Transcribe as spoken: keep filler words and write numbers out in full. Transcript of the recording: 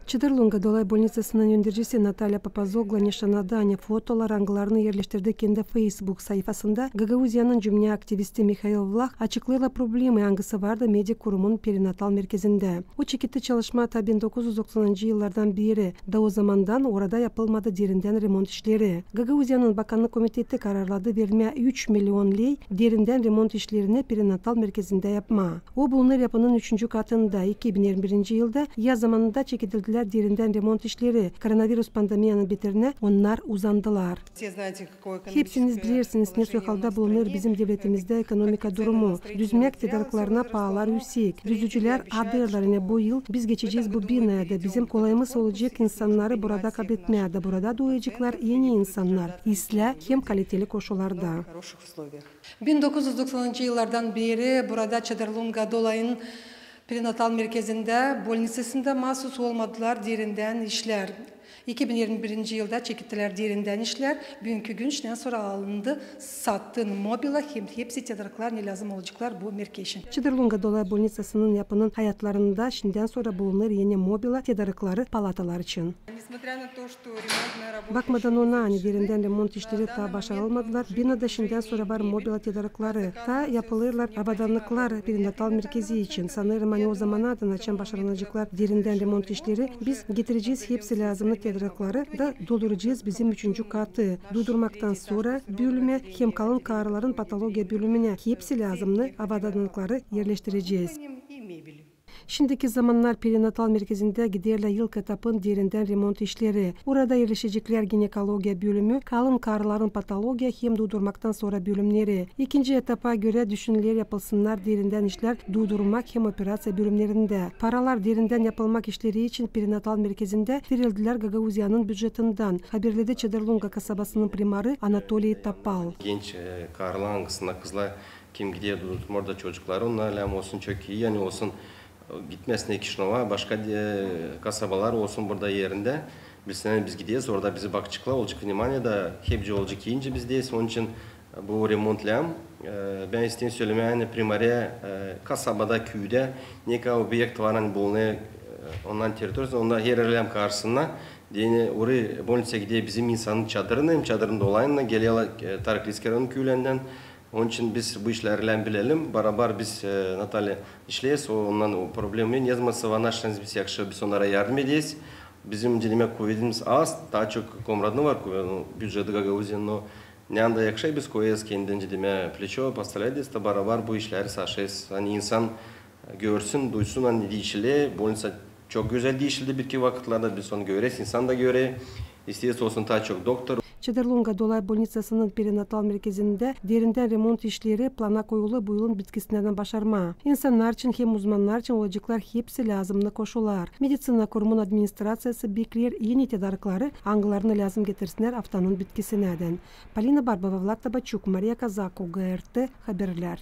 Çadırlunga Dolay bolnicasının öndercisi Natalya Papazoglu nişannadı ani fotolar, angılarını erleştirdi kendi Facebook sayfasında. Gagauziyanın cümnä aktivisti Mihail Vlah açıklêêr problema, angısı vardı medik kurumun perinatal merkezindä. O çeketti çalışmaa ta bin dokuz üz doksanıncı yıllardan beeri, da o zamandan orada yapılmadı derindän remont işleri. Gagauziyanın Bakannık komiteti kararladı vermää üç million ley derindän remont işlerini perinatal merkezindä yapmaa. O bulunêr yapının üçüncü katında. İki bin irmi birinci yılda yaz zamanında çeketildilär derindän remont işleri. Koronavirus pandemiyanın beterinä onnar uzandılar. Hepsiniz bilersiniz, nesoy halda bulunêr bizim devletimizda ekonomika durumu. Düzmäk tedarıklarına paalar üüsek. Düzücülär adêrlar, ani bu yıl biz geçecez bu binaya da bizim kolayımız olacek insannarı burada kabletmää da burada duuyaceklar eni insannar, islää hem kaliteli koşullarda. Bin dokuz üz doksanıncı yıllardan beeri burada Çadırlunga Dolayın perinatal merkezindä, bolnicasında maasuz olmadılar derindän işlär. İki bin irmi birinci yılda çekettilär derindän işlär. Büünkü gün iştän sora alındı satın mobila hem hepsi tedarıklar, ne lääzım olaceklar bu merkez için. Çadırlunga Dolay bolnicasının yapının hayatlarında şindän sora bulunêr eni mobila tedarıkları palatalar için. Bakmadan ona, ani derindän remont işleri taa başarılmadılar, binada şindän sora var mobila tedarıkları. Taa yapılêrlar avadannıklar perinatal merkezi için. Sanêrım, ani o zamanadan, açan başarılaceklar derindän remont işleri, biz getirecez hepsi lääzımnı tedarıkları da dolduracez bizim üçüncü katı, duudurmaktan sora bölümä hem kalın kaarıların patologiya bölümünä hepsi lääzımnı avadannıkları erleştirecez. Şindiki zamannar perinatal merkezindä giderlär ilk etapın derindän remont işleri. Orada erleşeceklär ginekologiya bölümü, kalın kaarıların patologiya hem duudurmaktan sora bölümneri. İkinci etapa görä düşünüler yapılsınnar derindän işlär duudurmak hem operaţiya bölümnerindä. Paralar derindän yapılmak işleri için perinatal merkezindä verildilär Gagauziyanın bücetindän, haberledi Çadırlunga kasabasının primarı Anatoliy Topal. Genç, e, kaarılar, angısında kızlar kim gider duudurêr orada çocukları, onnar lääzım olsun çok ii, ani olsun, e, gitmesin Kişinöva, başka, e, kasabalar olsun burada erindä. Bilsinär, ani biz gideriz, orada bizi bakaceklar, olacek vnimanie da hepsi olacek iinci bizdä. Onun için bu remont lääzım. E, bän isteerim sölemää, ani primarä, e, kasabada, küüdä, ne kadar obyekt var, ani bulunêr, e, onların territoriyasında, onnar her yer lääzım karşısında. Deyni orayı bolniţa gider bizim insanın çadırınnan, hem çadırın dolayınnan gelerlär, e, Tarıkliiskiy rayon küülerinnän. Onun için biz bu işleri lääzım bilelim. Barabar biz, e, Natalya işleeriz, o, ondan o problema yok. Ne zaman sıvanarsanız biz yahşı, biz onnara yardım ederiz. Bizim, demäk, kuvedimiz az, taa çok Komratın var kuve-, büceti Gagauziyanın, no ne anda yahşı biz koyêrız kendimizi, demäk, pleço, postavlêêrız da barabar bu işleri saşêrız. Ani insan görsün, duysun, ani diişiler, bolniţa çok gözäl diişildi birki vakıtlarda, biz onu göreriz, insan da görer. İsteeriz olsun taa çok doktor. Çadırlunga Dolay bolniţasının perinatal merkezindä derindän remont işleri plana koyulu bu yılın bitkisinädän başarmaa. İnsannar için hem uzmannar için olaceklar hepsi lääzımnı koşullar. Mediţina kurumun administraţiyası bekleer eni tedarıkları, angılarını lääzım getirsinnär aftanın bitkisinädän. Polina Barbova, Vlad Tabaçuk, Mariya Kazako, G R T haberlär.